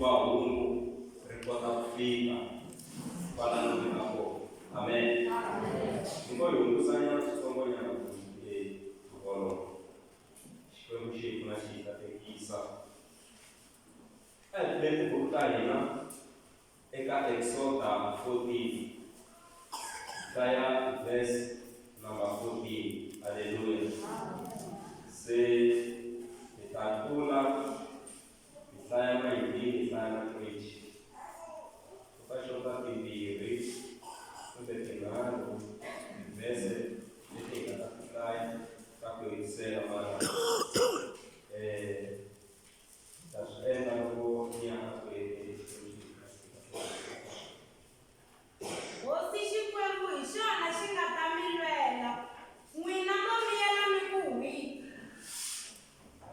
va hungu ri kota ku fika kwalano mi nga kona. Amen. Ni ngo hi hungusanyana switsongonyana ku vholo. Xikwembu xi hi pfuna xi hi katekisa. A hi pfuleni tibuku ta hina eka Eksoda 14. Hlaya verse number 14. Haleluya. Se hi ta tlula hi hlaya 19 hi hlaya na 20. Ku ta xota timbirhi kumbe tinharhu tivhese leti hi nga ta ti hlaya ta ku hetisela mara eh ta swi endla loko ni ya ku heteni. Hosi Xikwembu hi xona xi nga ta mi lwela, n'wina mo miyela mi ku whii.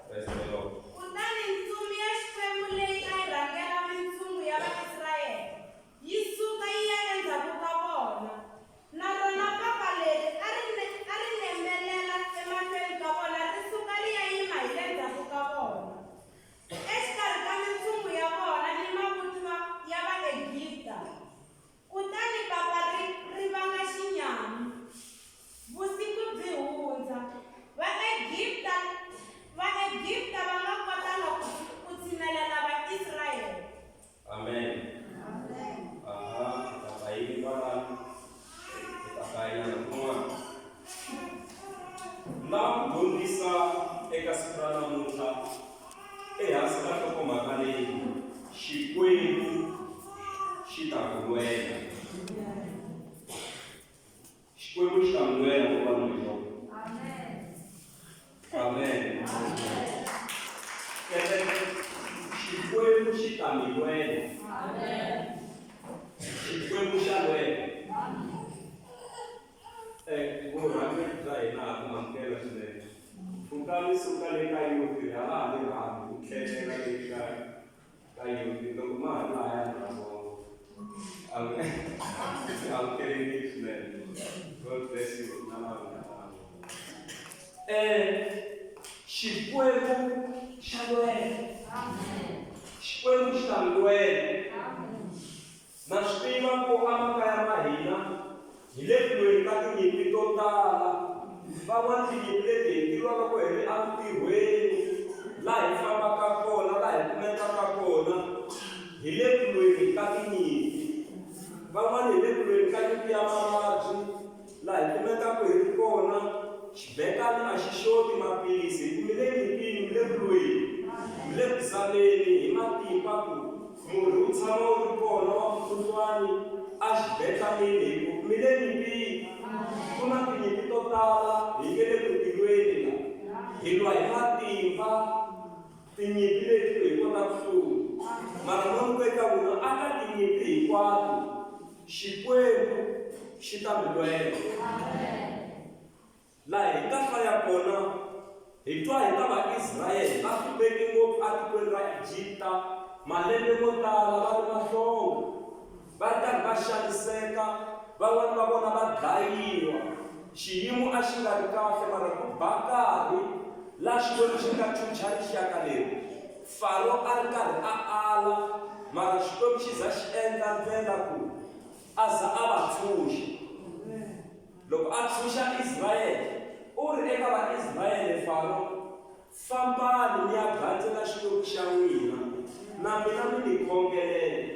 Praise the Lord. Kutani ntsumi ya Xikwembu leyi a yi rhangela mintshungu ya Vaisrayele, yi suka yi ya endzhaku ka vona. Na rona papa leri a ri a ri nembelela emahlweni ka vona ri suka ri ya yima hi le ndzhaku ka vona. Exikarhi ka mintshungu ya vona ni mavuthu ya Vaegipta. Kutani papa ri ri vanga xinyami. Vusiku byi hundza. Vaegipta Vaegipta va nga kotanga ku ku tshinelela Vaisrayele. Amen. Aha, hi ta pfa yini kwalano? Hi ta hlayinyana kun'wana. Ni lava ku dyondzisa eka siku ra namuntlha ehansi ka nhlokomhaka leyi Xikwembu xi ta ku lwela. Xikwembu xi ta mi lwela ku va n'wina. Amen. Kereke, Xikwembu xi ta mi lwela. Xikwembu xa lwela. Eh, vurhangeri bya hina ha ku amukela swinene. Pfuka mi suka le ka youth hala ha mi rhambi ku tlhelela le ka ka youth loko ma ha ri lahaya na vona. Amen. Amukelekile swinene. God bless you na lava nga ta na vona. Eh, Xikwembu xa lwela. Xikwembu xi ta mi lwela. Na swi tiva ku emakaya ma hina hi le ku lweni ka tinyimpi to tala. Van'wana tinyimpi leti hi ti lwa loko hi ri entirhweni, laha hi fambaka kona, laha hi kumekaka kona, hi le ku lweni ka tinyimpi. Van'wana hi le ku lweni ka nyimpi ya mavabyi, laha hi kumekaka hi ri kona, xibekani a xi xoti, maphilisi hi ku mi le nyimpini, mi le ku lweni, mi le ku zameni hi matimba ku Murhi wu tshama wu ri kona wa mukhuhlwani exibedlhaneni hi ku mi le nyimpini. Ku na tinyimpi to tala hi nge le ku tilweni la. Hi lwa hi matimba tinyimpi leti ku hi kota ku hlula. Mara mo ni ku eka n'wina a ka tinyimpi hinkwato Xikwembu xi ta mi lwela. Laha hi nga hlaya kona, hi twa hi ta Vaisrayele va hlupheke ngopfu etikweni ra Egipta malembe mo tala va ri mahlonga, va ri karhi va xaniseka, van'wana va vona va dlayiwa. Xiyimo a xi nga ri kahle, mara ku ba nkarhi laha Xikwembu xi nga chucha rixaka leri. Faro a ri karhi a ala, mara Xikwembu xi za xi endla ndlela ku a za a va tshunxa. Loko a tshunxa Israyele, u ri eka Vaisrayele, Faro, Fambani mi ya gandzela Xikwembu xa n'wina, na mina mi ni khongelela.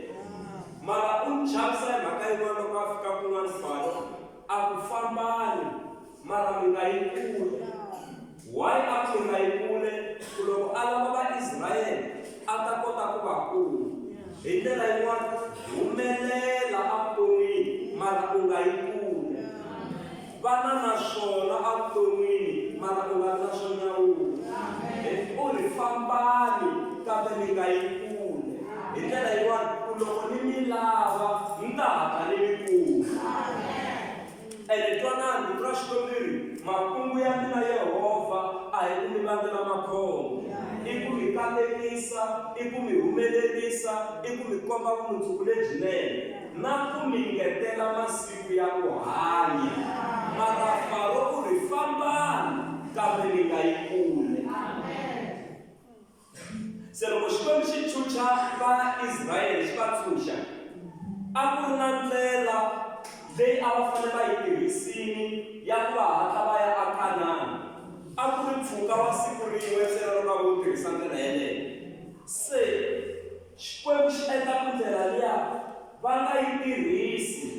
Mara u ni chavisa hi mhaka yin'wana loko a fika kun'wana Faro a ku, Fambani, mara mi nga yi kule. Why a ku mi nga yi kule? Ku loko a lava Vaisrayele a ta kota ku va kuma. Hi ndlela yin'wana, humelela evuton'wini mara u nga yi kule. Vana na swona evuton'wini mara u nga ri na swo nyawula. U ri, Fambani, kambe mi nga yi kule. Hi ndlela yin'wana, ku loko ni mi lava ni ta hatla ni mi kuma. Ene twanani, Rito ra Xikwembu li ri, Makungu ya mina Yehovha a hi ku mi vangela makhombo, i ku mi katekisa, i ku mi humelerisa, i ku mi komba vumundzuku lebyinene, na ku mi ngetela masiku ya ku hanya. Mara Faro u ri, Fambani, kambe mi nga yi kule. Se loko Xikwembu xi chucha Vaisrayele xi va tshunxa, a ku ri na ndlela leyi a va fanele va yi tirhisini ya ku va hatla va ya aKanana. A ku ri mpfhuka wa siku rin'we ntsena loko a vo tirhisa ndlela yeleyo. Se Xikwembu xi endla ku ndlela liya va nga yi tirhisi,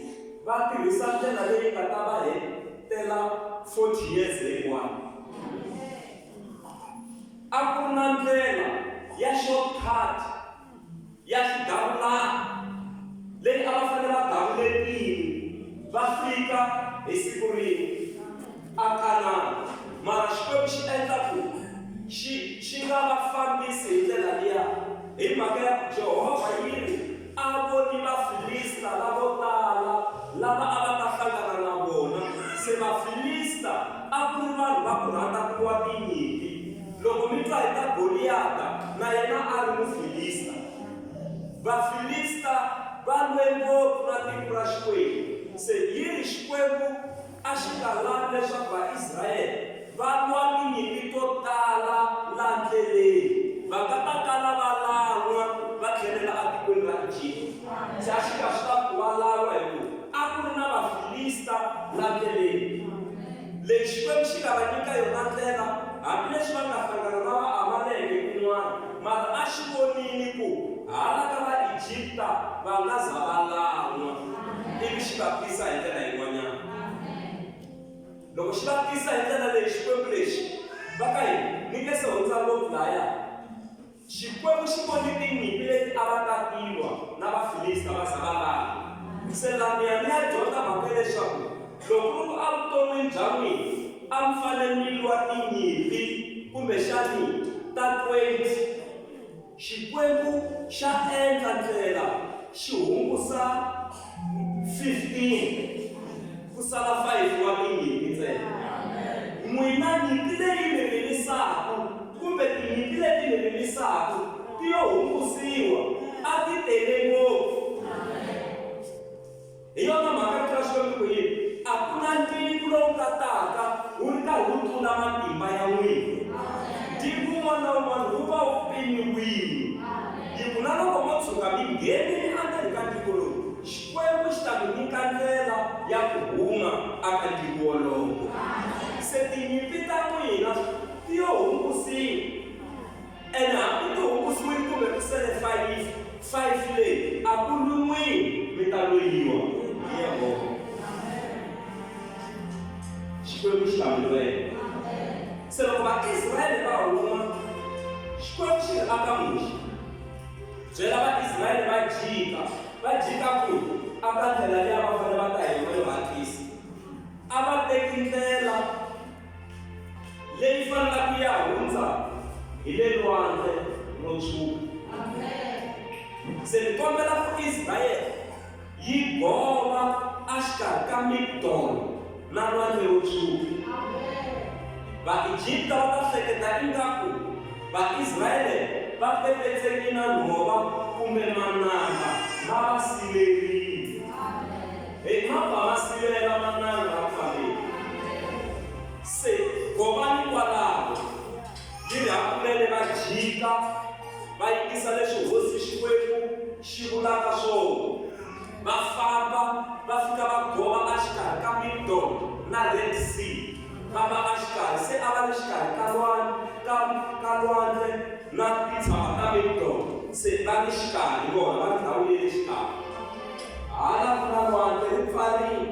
va tirhisa ndlela leyi nga ta va hetela 40 years hinkwayo. A ku ri na ndlela ya shortcut ya xidavulana leyi a va fanele va davule tini va fika hi siku rin'we aKanana. Mara Xikwembu xi endla ku xi xi nga va fambisi hi ndlela liya hi mhaka ya ku Jehovha yi ri a voni Vafilista lavo tala lava a va ta hlangana na vona. Se Vafilista a ku ri vanhu va ku rhandza ku lwa tinyimpi. Loko mi twa hi ta Goliyata, na yena a ri Mufilista. Vafilista va lwe ngopfu na tiko ra Xikwembu. Se yi ri Xikwembu a xi nga lavi leswaku Vaisrayele va lwa tinyimpi to tala la ndleleni, va nga ta kala va lan'wa va tlhelela atikweni ra Egipta. Se a xi nga swi lavi ku va lan'wa hi ku a ku ri na Vafilista la ndleleni. Leyi Xikwembu xi nga va nyika yona ndlela, hambileswi va nga hlangana na Vaamaleke kun'wana, mara a xi vonile ku hala ka Vaegipta va nga za va lan'wa, ivi xi va tisa hi ndlela yin'wanyana. Loko xi va tisa hi ndlela leyi Xikwembu lexi, va ka hina, ni nge se hundza ngopfu lahaya. Xikwembu xi vone tinyimpi leti a va ta tilwa na Vafilista va za va lala. Se laniya ni ya dyondza mhaka ya leswaku loko ku ri ku evuton'wini bya n'wina a mi fanele mi lwa tinyimpi kumbexani ta 20, Xikwembu xa endla ndlela xi hungusa 15 ku sala 5 wa tinyimpi ntsena. N'wina nyimpi leyi mi rilisaka kumbe tinyimpi leti mi rilisaka ti yo hungusiwa, a ti tele ngopfu. Hi yona mhaka Rito ra Xikwembu ri ku yini? A ku na ntiko lowu nga taka wu ri karhi wu tlula matimba ya n'wina. Ntiko wun'wana na wun'wana wu va wu pimiwile. Yi ku, na loko mo tshuka mi nghenile endzeni ka ntiko lowu, Xikwembu xi ta mi nyika ndlela ya ku huma aka ntiko wolowo. Se tinyimpi ta n'wina ti yo hungusiwa. Ene hambi ti hungusiwile kumbe ku sele fayifi, fayifi leyi a ku lwi n'wini, mi ta loyiwa hi Yehovha. Xikwembu xi ta mi lwela. Se loko Vaisrayele va huma, Xikwembu xi ri aka Muxe, byela Vaisrayele va jika, va jika kwihi? Aka ndlela liya va fanele va ta hi yona yo hatlisa. A va teki ndlela leyi fanelaka yi ya hundza hi le Lwandle ro Tshwuka. Se ni kombela ku Israyele yi gova exikarhi ka Migdol na Lwandle ro Tshwuka. Vaegipta va ta hleketa ingaku Vaisrayele va pepetseki na nhova kumbe mananga ma va siverile. Hi ma pfa ma sivela mananga a ku fambeni. Se govani kwalaho, yi ri hakunene va jika va yingisa leswi hosi Xikwembu xi vulaka swona, va famba va fika va gova exikarhi ka Migdol na Red Sea, va va exikarhi, se a va le xikarhi ka ka ka lwandle na tintshava ta Migdol, se va le xikarhi vona, va ri ndhawu leyi le xikarhi. Hala ku na lwandle ri pfarile.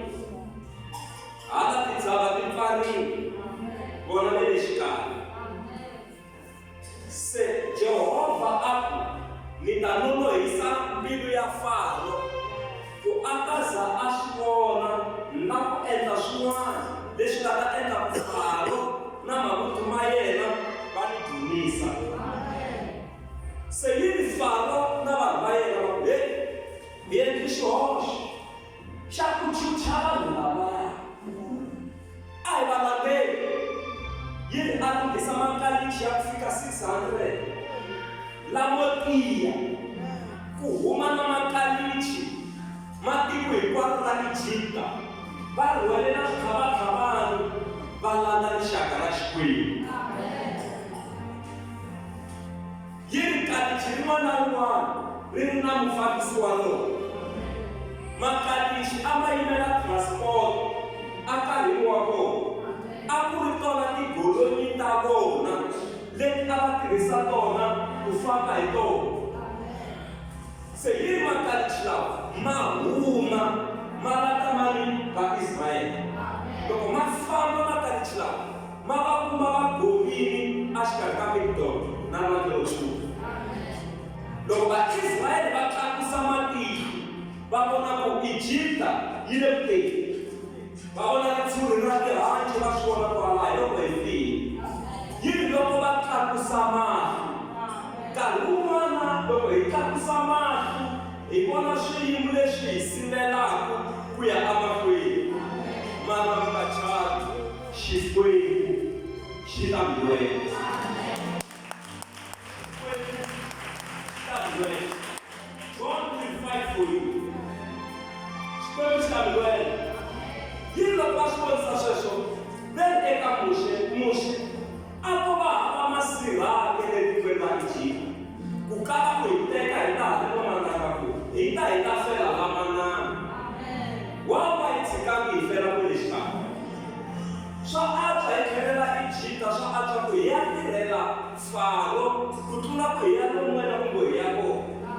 Hala tintshava ti pfarile, vona va le xikarhi. Se Jehovha a ku, Ni ta nonohisa mbilu ya Faro, ku a ta za a swi vona na ku endla swin'wana leswi nga ta endla ku Faro na mavuthu ma yena va ni dzunisa. Se yi ri Faro na vanhu va yena va ku, Heyi, hi endli xihoxo. Xa ku chucha vanhu lavaya. A hi va landzeli. Yi ri a lunghisa makalichi ya ku fika 600 lamo tiya, ku huma na makalichi ma tiko hinkwaro ra Egipta, va rhwele na switlhavatlhavani va landza rixaka ra Xikwembu. Yi ri. kalichi rin'wana na rin'wana ri ri na mufambisi wa rona. Makalichi a ma yimela transport enkarhini wa kona. A ku ri tona tigolonyi ta vona leti a va tirhisa tona ku famba hi tona. Se yi ri makalichi lawa ma huma ma lata ma ri Vaisrayele. Loko ma famba makalichi lawa ma va kuma va govile exikarhi ka Migdol na Lwandle ro Tshwuka. Loko Vaisrayele va tlakusa matihlo va vona ku Egipta yi le ku teni, va vona ritshuri ra tihanci va swi vona kwala hi loko hi file. Yi ri loko va tlakusa mahlo, nkarhi wun'wana loko hi tlakusa mahlo hi vona swiyimo leswi hi sivelaka ku ya emahlweni. Mara mi nga chavi, Xikwembu xi ta mi lwela. Xikwembu xi ta mi lwela. God will fight for you. Xikwembu xi ta mi lwela. Yini loko va swi vonisa sweswo ve ri eka Muxe, Muxe a ko va hava masirha-ke le tikweni ra Egipta, ku kala ku hi teka hi ta ha ri vamananga ku hi ta hi ta fela la mananga. Wa nga hi tshikangi hi fela kwele xikarhi. Swa antswa hi tlhelela Egipta, swa antswa ku hi ya tirhela Faro ku tlula ku hi ya lomu wena u ngo hi ya kona.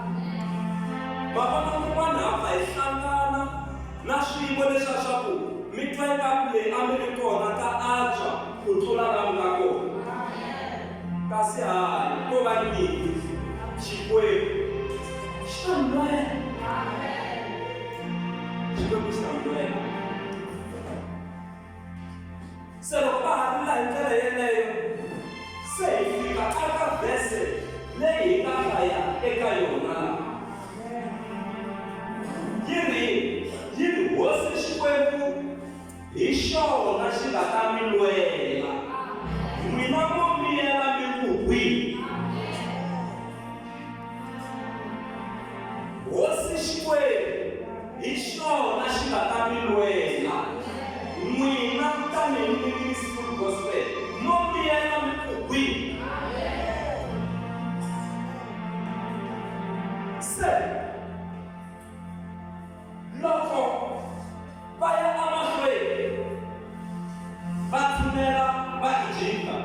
Ma vona, kun'wana ha pfa hi hlangana na swiyimo leswiya swa ku mi twa ingaku leyi a mi ri kona ka antswa ku tlula la mi nga kona. Kasi hayi, ko va nyimpi. Xikwembu xi ta mi lwela. Xikwembu xi ta mi lwela. Se loko va ha rila hi ndlela yeleyo, se hi fika eka vhese leyi hi nga hlaya eka yona laha. Yi ri, yi ri, Hosi Xikwembu hi xona xi nga ta mi lwela, n'wina mo miyela mi ku hwi. Hosi Xikwembu hi xona xi nga ta mi lwela, n'wina tanihi Living Full Gospel mo miyela mi ku hwi. Se loko va ya emahlweni va tshunela Vaegipta,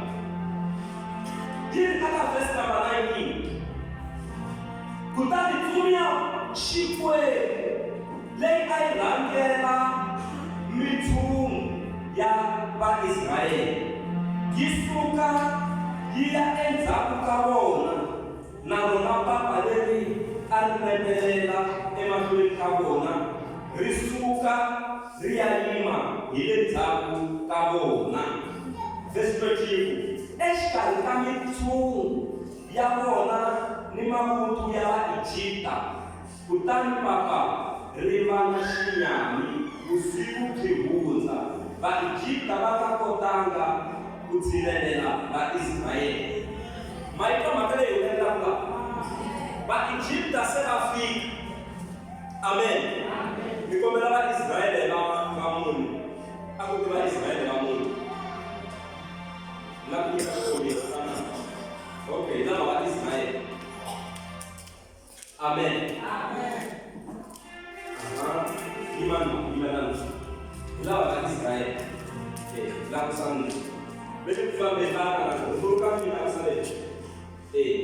yi ri eka vhesi namba 19, Kutani ntsumi ya Xikwembu leyi a yi rhangela mintshungu ya Vaisrayele yi suka yi ya endzhaku ka vona, Na rona papa leri a ri nembelela emahlweni ka vona ri suka ri ya yima hi le ndzhaku ka vona. Verse 20 yi ku, Exikarhi ka mintshungu ya vona ni mavuthu ya Vaegipta, kutani papa ri va na xinyami vusiku byi hundza, Vaegipta va nga kotanga ku tshinelela Vaisrayele. Ma yi twa mhaka leyi humelelaka laha? Vaegipta se va fika. Amen. Ni kombela Vaisrayele va va mune. A ku ti Vaisrayele va mune. La ku nyika xikombiso tanani. Okay, lava Vaisrayele. Amen. Aha. Yimani, yimelani. Hi lava Vaisrayele. Eh, langusani. Va le ku fambeni va ya ka rhurhuka mina ku sale. Eh,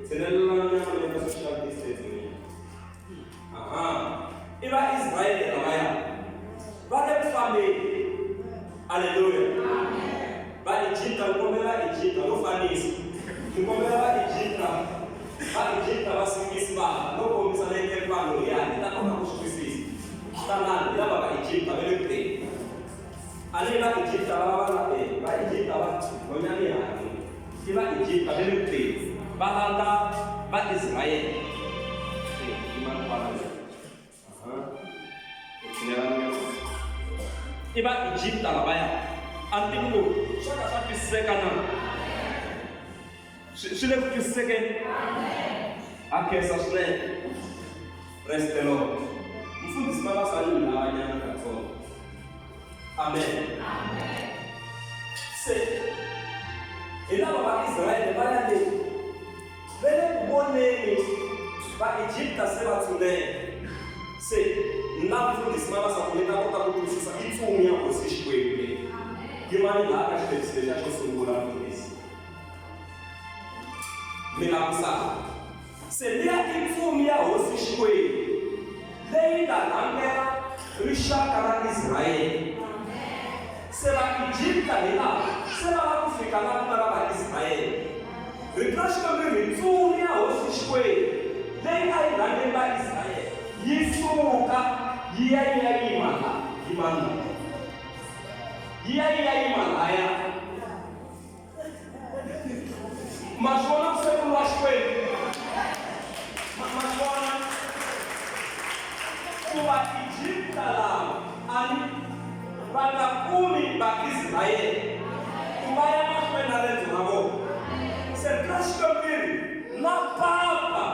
tshinelelani nyana mi endla social distancing. Aha. I Vaisrayele lavaya. Va le ku fambeni. Aleluya. Vaegipta, ni kombela Vaegipta, no fanisa. Ni kombela Vaegipta, Vaegipta va singisi vanhu, no kombisa leyi nge vanhu hi ya hi ta kota ku swi twisisa. Tanani, hi lava Vaegipta va le ku teni. A ni Vaegipta lava va nga e, Vaegipta va nhonyani ya n'wina. I Vaegipta va le ku teni, va landza Vaisrayele. E, yimani kwalano. I Vaegipta lavaya. A ni tivi ku swa ka swa twisiseka na. Swi swi le ku twisisekeni? Ha khensa swinene. Praise the Lord. Mfundhisi Mabasa ni lavanyana katsongo. Amen. Se hi lava Vaisrayele va ya le. Va le ku voneni Vaegipta se va tshunela. Se na mufundhisi Mabasa ku mi ta kota ku twisisa i ntsumi ya hosi Xikwembu leyi. Yimani laha ka xitepisi lexiya xo sungula mufundhisi. Mi langusa la. Se liya i ntsumi ya hosi Xikwembu leyi nga rhangela rixaka ra Israyele. Se Vaegipta hi lava se va lava ku fika la ku nga na Vaisrayele. Rito ra Xikwembu ri ri, Ntsumi ya Hosi Xikwembu leyi a yi rhangele Vaisrayele yi suka yi ya yi ya yima la, yimani la, yi ya yi ya yima laya. Ma swi vona ku se ku lwa Xikwembu? Ma ma swi vona ku Vaegipta lava a ni va nga kumi Vaisrayele ku va ya mahlweni na rendzo ra vona. Se rito ra Xikwembu ri ri, Na papa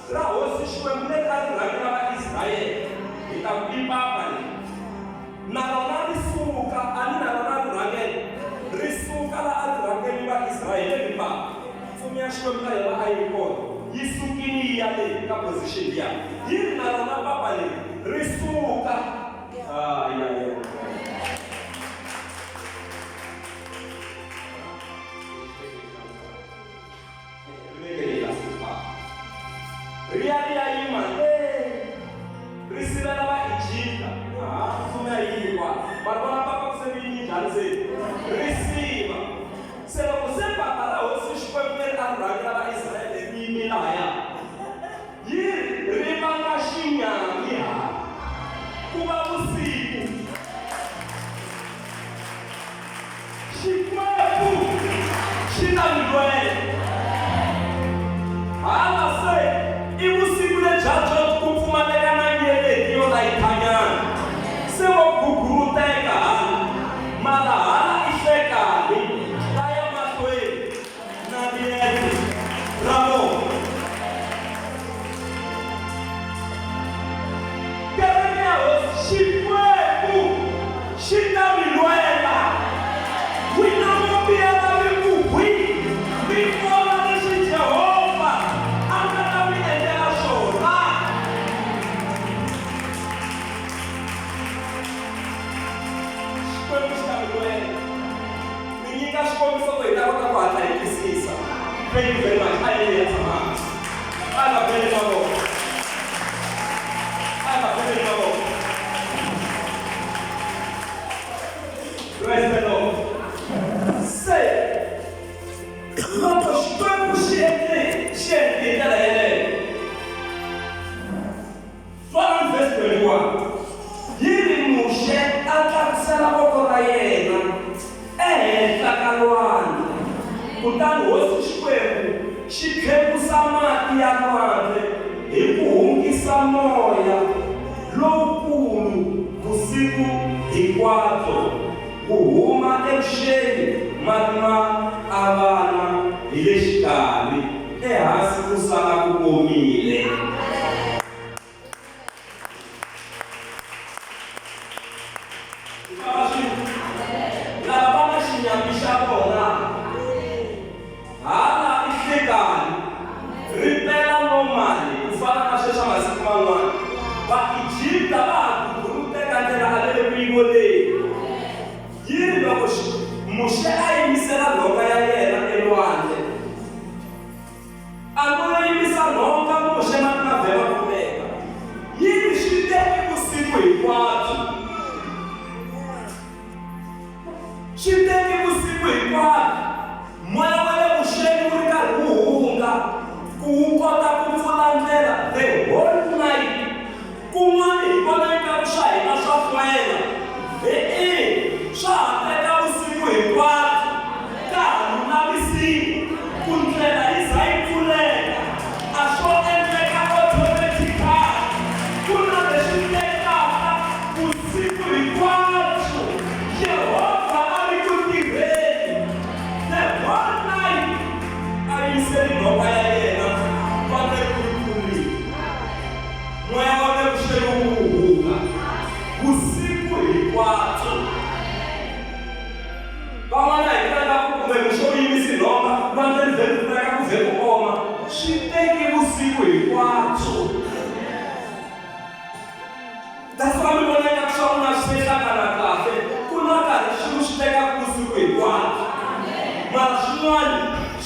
ra Hosi Xikwembu leri a ri rhangela Vaisrayele, hi ta ku i papa leri. Na rona ri suka, a ni na rona ri rhangela, ri suka la a ri rhangeli Vaisrayele ri papa. Ntsumi ya Xikwembu na yona a yi ri kona, yi sukile yi ya le ka position liya, yi ri na rona papa leri ri suka. Ah, ya, ya. Ri ya ri ya yima le ri sivela Vaegipta. Ha ntsumi a yi yimi kwala. Ma ri vona papa ku se mi yimi njhani se? Ri siva. Se loko se papa ra hosi Xikwembu leri a ri rhangela Vaisrayele ri yimi lahaya, yi ri ri vanga xinyami hala, ku va vusiku. Xikwembu xi ta mi lwela. Hala se i vusiku lebya byo ku pfumaleka na nyeleti yo layithanyana. Se vo guguruteka hala, mara hala i hlekani va ya mahlweni na riendzo ra vona. Kereke ya Hosi Xikwembu xi ta mi lwela. N'wina mo miyela mi ku hwi, mi vona leswi Jehovha a nga ta mi endlela swona. Xikwembu xi ta mi lwela. Ni nyika xikombiso ku hi ta kota ku hatla hi twisisa. Thank you very much. A hi yeni hi ya tshama hansi. A hi va beni mavoko. A hi va beni mavoko. Praise the Lord. Se loko Xikwembu xi endle xi endle hi ndlela yeleyo. Twanani verse 21. Yi ri Muxe a tlakusela voko ra yena ehenhla ka lwandle, kutani Hosi Xikwembu xi tlhekusa mati ya lwandle hi ku hungisa moya lowukulu vusiku hinkwabyo, wu huma evuxeni, mati ma avana hi le xikarhi, ehansi ku sala ku omile. Lava va nga xinyami xa vona hala i hlekani ri pela normally ku fana na sweswa masiku man'wana. Vaegipta va ha guguruteka ndlela a va le ku yi voneni. Yi ri loko Muxe a yimisela nhonga ya yena elwandle, A ngo yo yimisa nhonga Muxe mati ma vhe ma pfuleka. Yi ri swi teke vusiku hinkwabyo. Swi teke vusiku hinkwabyo moya wa le vuxeni wu ri karhi wu hunga ku wu kota ku pfula ndlela the whole night. Kun'wana hi vona ingaku swa hina swa hlwela. E-e, swa ha teka vusiku hinkwabyo.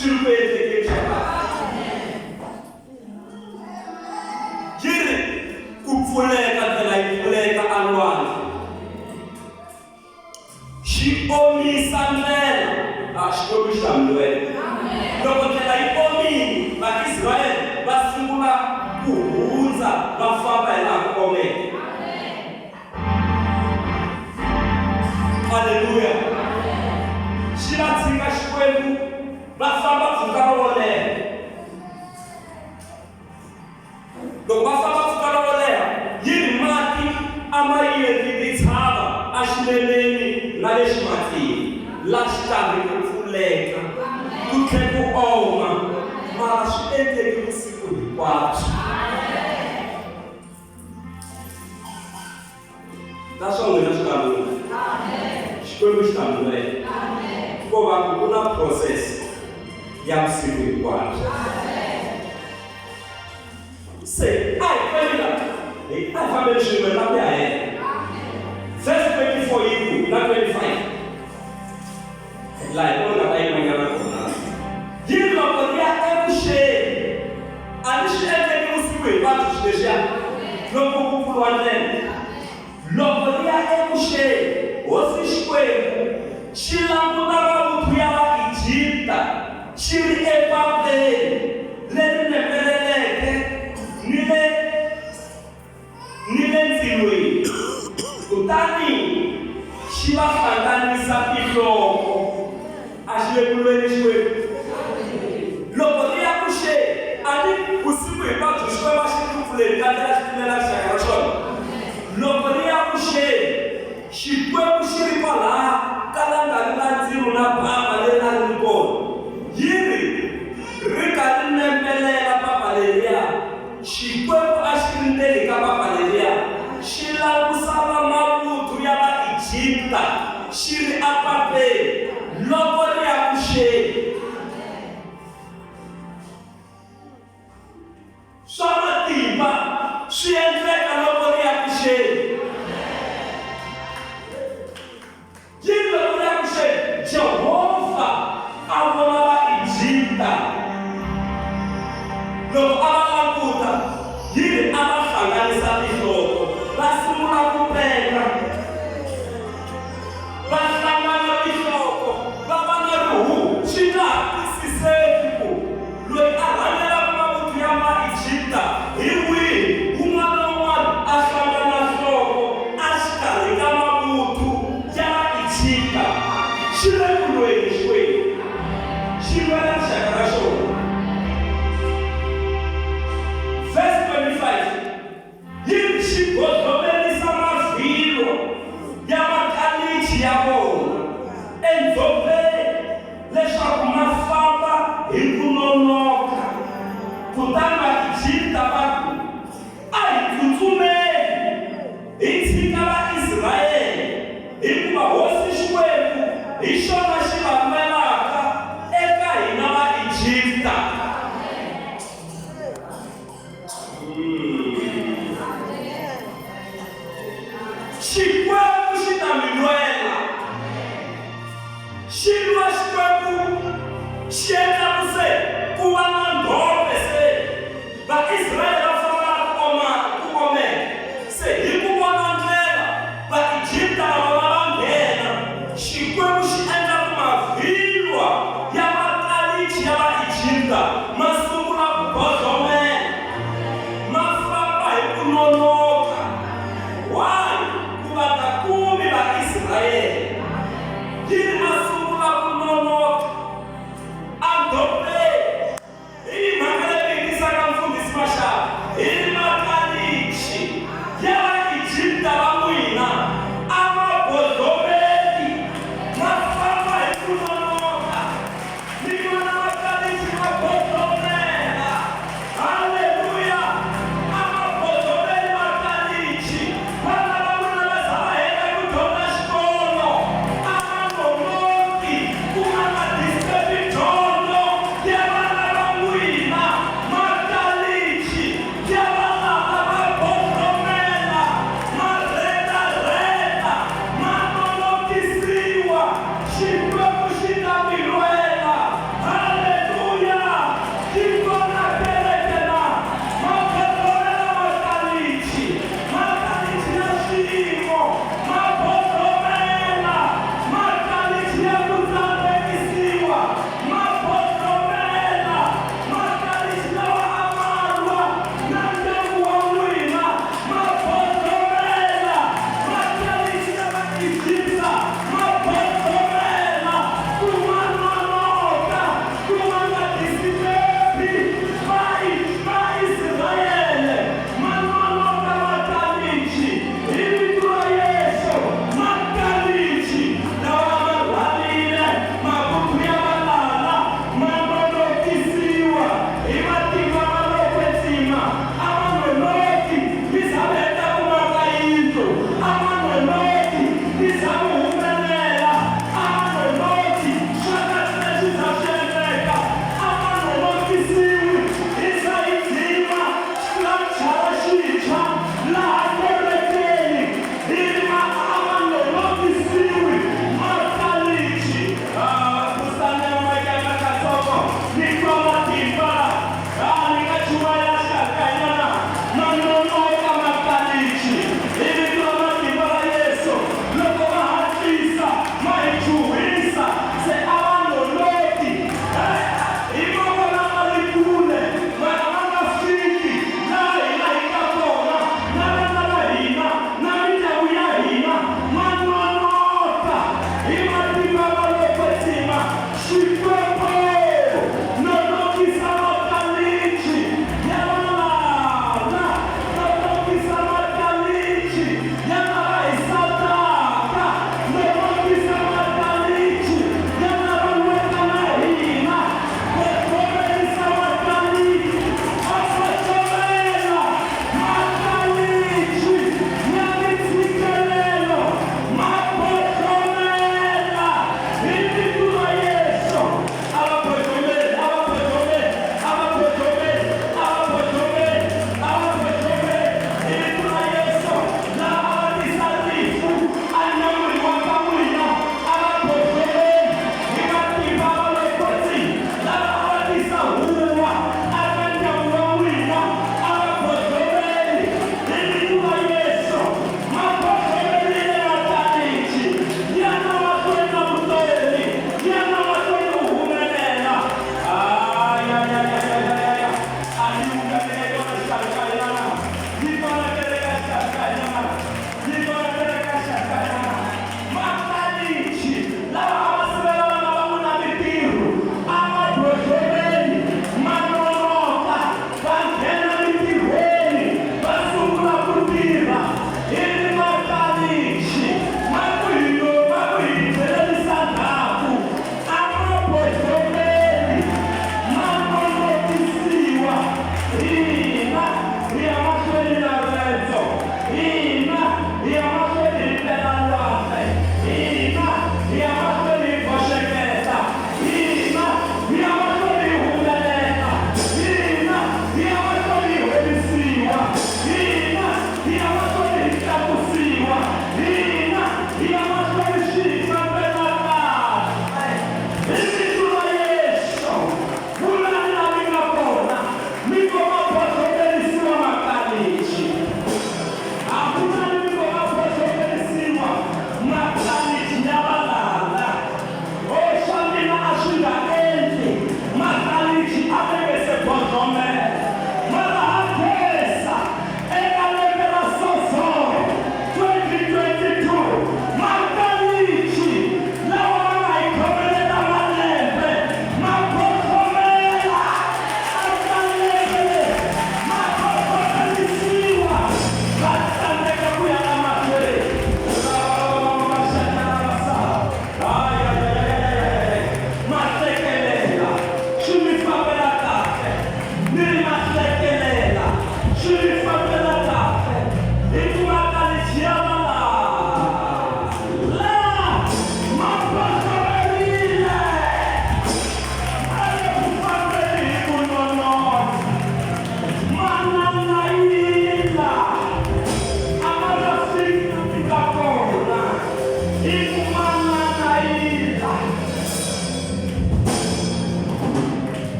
Swi ri ku endlekeni swa kahle. Yi ri ku pfuleka ndlela yi pfuleka alwandle. Xi omisa ndlela. A Xikwembu xi ta mi lwela. Loko ndlela yi omile, Vaisrayele va sungula ku hundza va famba hi laha ku omeke. Aleluya! Xi va tshika Xikwembu va famba mpfhuka lowo leha. Loko va famba mpfhuka lowo leha, yi ri mati a ma endli tintshava exineneni na le ximatsini, la xikarhi ku pfuleka, ku tlhe ku oma, mara swi endleke vusiku hinkwabyo. Na swa n'wina swi ta lungha. Xikwembu xi ta mi lwela. Ko va ku ku na process ya vusiku hinkwabyo. Se a hi fambeni la, hi a hi fambeni swin'we la ku ya hela. Verse 24 yi ku na 25. Laha hi kona nga ta yimanyana kona. Yi ri loko ri ya evuxeni, a ni swi endleki vusiku hinkwabyo swilo leswiya loko ku pfuriwa ndlela. Loko ri ya evuxeni, hosi Xikwembu xi languta mavuthu ya Vaegipta xi ri epapeni leri nembeleleke ni le ni le ndzilweni, kutani xi va hlanganisa tinhloko. A xi le ku lweni Xikwembu. Loko ri ya ku xeni, a ni vusiku hinkwabyo Xikwembu a xi ri ku pfuleni ka ndlela xi pfulela rixaka ra xona. Loko ri ya ku xeni, Xikwembu xi ri kwalaya ka langavi ra ndzilo na papa leri a ri ri kona. Yi ri, ri ka ri nembelela papa leriya. Xikwembu a xi ri ndzeni ka papa leriya, xi langusa vamavuthu ya Vaegipta xi ri epapeni loko ri ya ku xeni. Swa matimba swi endleka loko ri ya ku xeni. Yini loko ri ya ku xeni? Jehovha a vona Vaegipta. Loko a va languta, yi ri a va hlanganisa tinhloko, va sungula ku penga. Va hlangana tinhloko, va va na rihuhu. Swi nga ha twisiseki ku loyi a rhangelaka mavuthu ya Vaegipta hi wihi, wun'wana na wun'wana a hlangana nhloko exikarhi ka mavuthu ya Vaegipta. Xi le ku lweni Xikwembu, xi lwela rixaka ra xona. Verse 25. Yi ri, Xi godzomelisa mavhilwa ya makalichi ya vona endzhopeni leswaku ma famba hi ku nonoka. Kutani Vaegipta va ku, A hi tsutsumeni hi tshika Vaisrayele, hikuva hosi Xikwembu hi xona xi va lwelaka eka hina Vaegipta. Xikwembu xi ta mi lwela. Xi lwa Xikwembu xi endla ku se ku va na ndhombe se Vaisrayele va famba la ku oma ku omeke. Se hi ku vona ndlela Vaegipta na vona va nghena. Xikwembu xi endla ku mavhilwa ya makalichi ya Vaegipta ma sungula ku godlomela, ma famba hi ku nonoka. Why? Ku va nga kumi Vaisrayele. Yini ma sungula ku nonoka? Endzhopeni. Hi yi mhaka leyi vekisaka Mfundhisi Mashava hi ri makalichi ya Vaegipta va n'wina a ma godlomeli, ma famba hi ku nonoka. Mi vona makalichi ma godlomela. Haleluya! A ma godlomeli makalichi. Vana va n'wina va za va heta ku dyondza xikolo, a ma nonoki ku a ma disturb-i dyondzo ya vana va n'wina, makalichi ya va.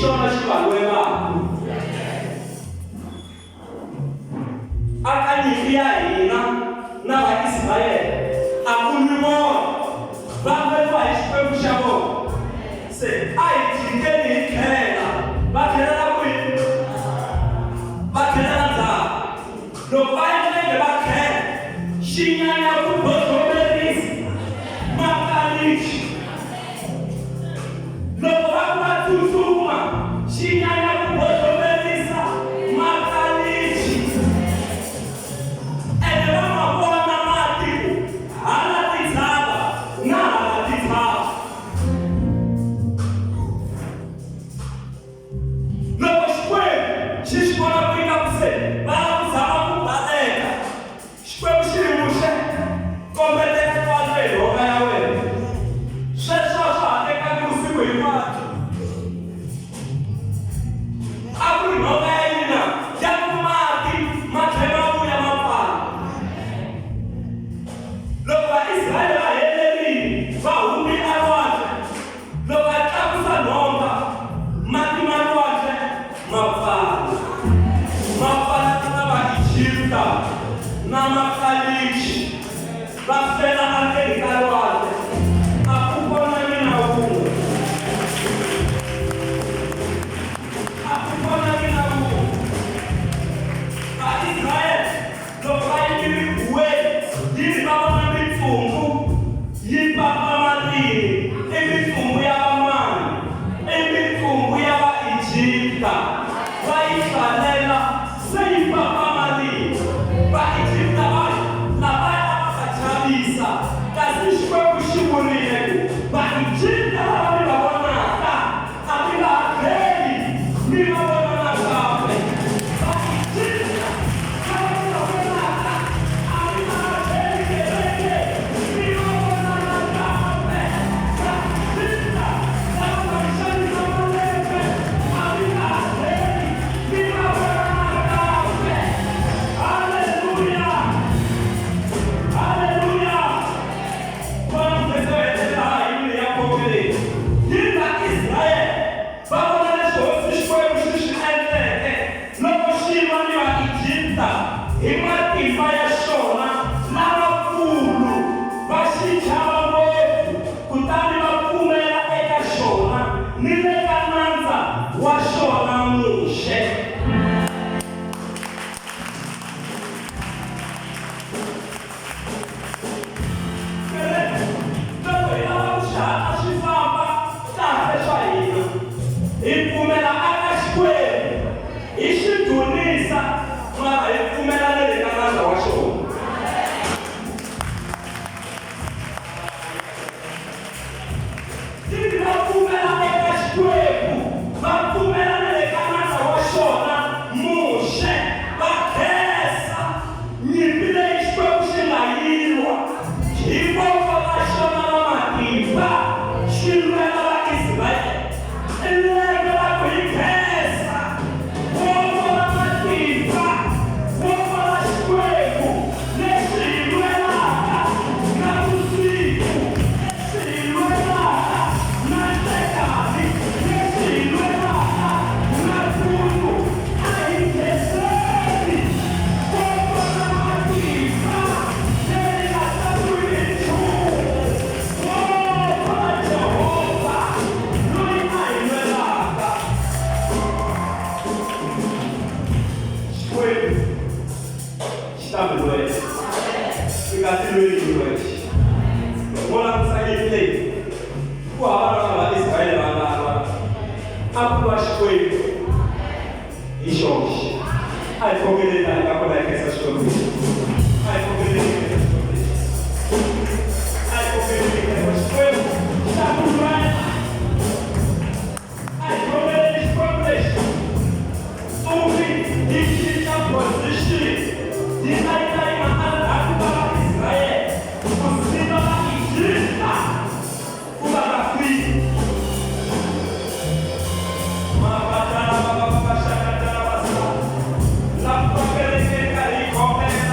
xona xi va lwelaka. Aka nyimpi ya hina na Vaisrayele a ku lwi vona, va lweriwa hi Xikwembu xa vona. Se a hi jikeni hi tlhela. Va tlhelela kwihi? Va tlhelela ndzhaku. Loko va endla inge va tlhela, xi nyanya ku godzomerisa makalichi. Loko va ku va tsutsuma, xi nyanya ku godzomerisa makalichi. Ene va ma vona mati ku hala tintshava na hala tintshava. Loko Xikwembu xi swi vona ku ingaku se va lava ku zama ku baleka, Xikwembu xi ri, Muxe, kombetela lwandle hi nhonga ya wena. Sweswo a swa ha tekangi vusiku hinkwabyo. A ku ri nhonga ya yini na? Ya ku mati ma tlhela ma vuya ma pfala. Loko Vaisrayele va helerile, va humile elwandle. Loko a tlakusa nhonga, mati ma lwandle ma pfala, ma pfala na Vaegipta na makalichi, va fela endzeni ka lwandle, a ku ponangi na wun'we. A ku ponangi na wun'we. Vaisrayele loko va yimile ribuweni, yi ri va vona mitsumbu yi papamatile, i mitsumbu ya vamani? I mitsumbu ya Vaegipta. Va yi hlalela se yi papamatile. Vaegipta va ri, Lavaya a va va chavisa, kasi Xikwembu xi vurile ku, Vaegipta lava mi va vonaka, a mi nga ha tlheli mi va vona nakambe. Vaegipta lava mi va vonaka, a mi nga ha tlheli kereke mi va vona nakambe. Vaegipta lava nga mi xanisa malembe, a mi nga ha tlheli mi va vona nakambe. Haleluya! Haleluya! Vona mfeso wo hetelela ha yini ya khombe leyi. Yi ri Vaisrayele va vona leswi hosi Xikwembu xi swi endleke loko xi lwa ni Vaegipta hi matimba ya xona lamakulu, va xi chava ngopfu, kutani va pfumela eka xona ni le ka nandza wa xona Muxe. Kereke, loko hi lava ku swi hatla swi famba kahle swa hina, hi pfumela aka Xikwembu, hi xi dzunisa, mara hi pfumela na le ka nandza wa xona. Ivi va pfumela eka Xikwembu, va pfumela na le ka nandza wa xona Muxe, va khensa nyimpi leyi Xikwembu xi nga yi lwa hi voko ra xona ra matimba, xi lwela Vaisrayele. I lembe ra ku hi khensa voko ra matimba, voko ra Xikwembu lexi hi lwelaka na vusiku, lexi hi lwelaka na nhlekani, lexi hi lwelaka na mpundzu. A hi khenseni voko ra matimba leri nga tlangiwi hi nchumu, voko ra Jehovha loyi a hi lwelaka. Xikwembu xi ta mi lwela. Mi nga tilweli hi wexe. Loko mo langutisa nyimpi leyi, ku hava na vana va Israyele va nga lwa. A ku lwa Xikwembu hi xoxe. A hi khongeleni laha hi nga kona hi khensa Xikwembu lexi. A hi khongeleni hi khensa Xikwembu lexi. A hi khongeleni hi khensa Xikwembu xa ku lwela. A hi khongeleni Xikwembu lexi. Ntsumi yi cinca position, yi ta yi ta yima endzhaku ka Vaisrayele ku siva Vaegipta ku va nga fiki. Mavandla lava va va va xakatela vasati lava va kereke yi karhi yi khongela.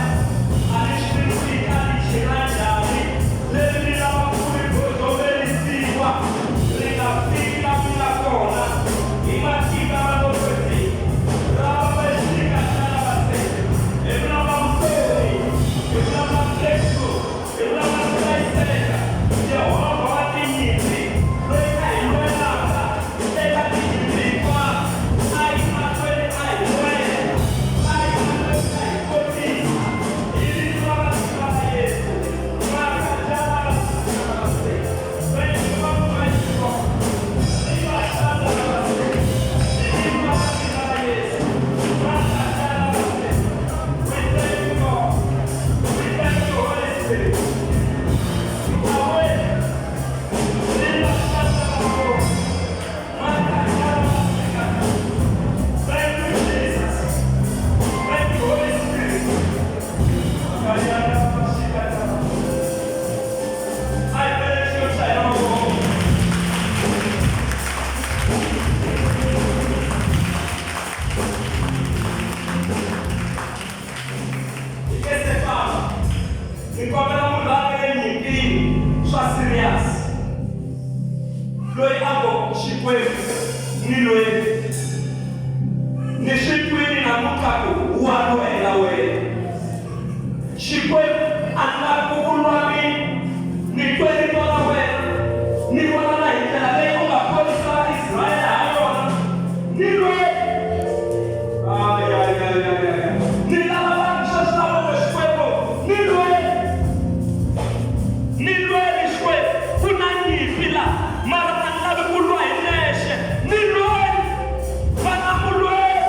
Xikwembu ni lweni. Ni swi twini namuntlha ku wa lwela wena. Xikwembu a ni lavi ku ku lwa mina. Ni twe rito ra wena, ni vona na hi ndlela leyi u nga ponisa Vaisrayele ha yona. Ni lweni. Ay, ay, ay, ay, ay. Ni lava vanhu sweswi lava ngo Xikwembu, ni lweni. Ni lweni Xikwembu. Ku na nyimpi la, mara a ni lavi ku lwa hi nexe. Ni lweni. Vana mulweni.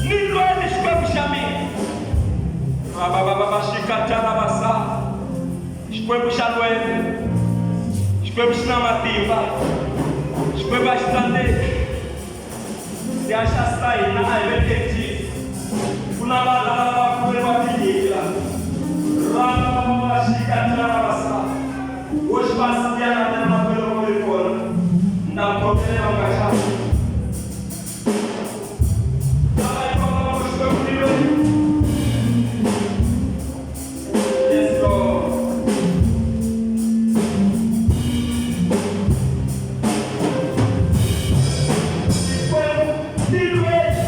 Ni lweni Xikwembu xa mina. Rababababashikatarabasa. Xikwembu xa lwela. Xikwembu xi na matimba. Xikwembu a xi tsandzeki. Tiaxasi ta hina a hi veketini. Ku na vanhu lava lavaka ku lweriwa tinyimpi la. Rababababashikatarabasa. Wo xi va siya na mina mahlweni loko mi ri kona. Ni ta mi khongelela u nga chavi. Lava yi khongelaka ku Xikwembu ni lweni. Yes, Lord. Xikwembu ni lweni.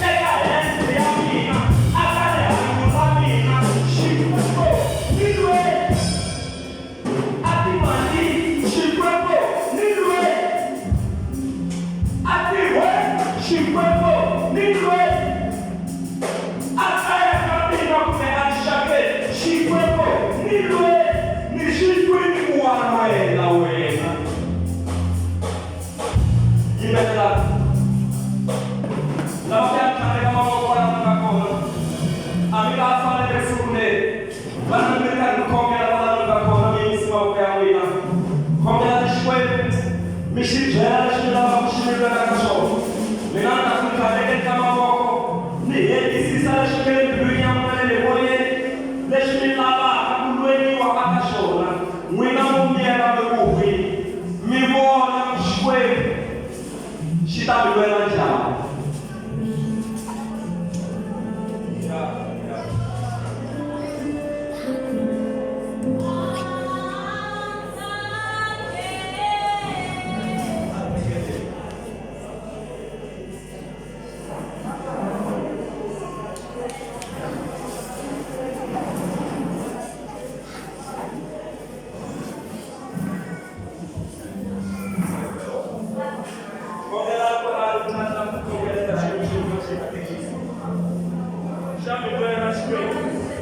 Eka health ya mina, aka rihanyo ra mina, Xikwembu ni lweni. A timali, Xikwembu ni lweni. A tirhweni, Xikwembu ni lweni. A kaya ka mina kumbe a nxakeni, Xikwembu ni lweni. Ni swi twini ku wa lwela wena. Yimbelela. Lava ku ya tlhandleka mavoko kwala mi nga kona. A mi nga ha fanele eku sunguleni. Vana mi ri karhi mi khongela kwala mi nga kona, mi yimisi mavoko ya n'wina. Khongelani Xikwembu, mi xi byela leswi mi lavaka xi mi lwela ka swona. Mina ni ta ku mi tlhandlekeni ka mavoko, mi hetisisa leswi nga le mbilwini ya n'wina ni le moyeni, leswi mi lavaka ku lweriwa aka swona. N'wina mo miyela mi ku hwi, mi vona ku Xikwembu xi ta mi lwela njhani.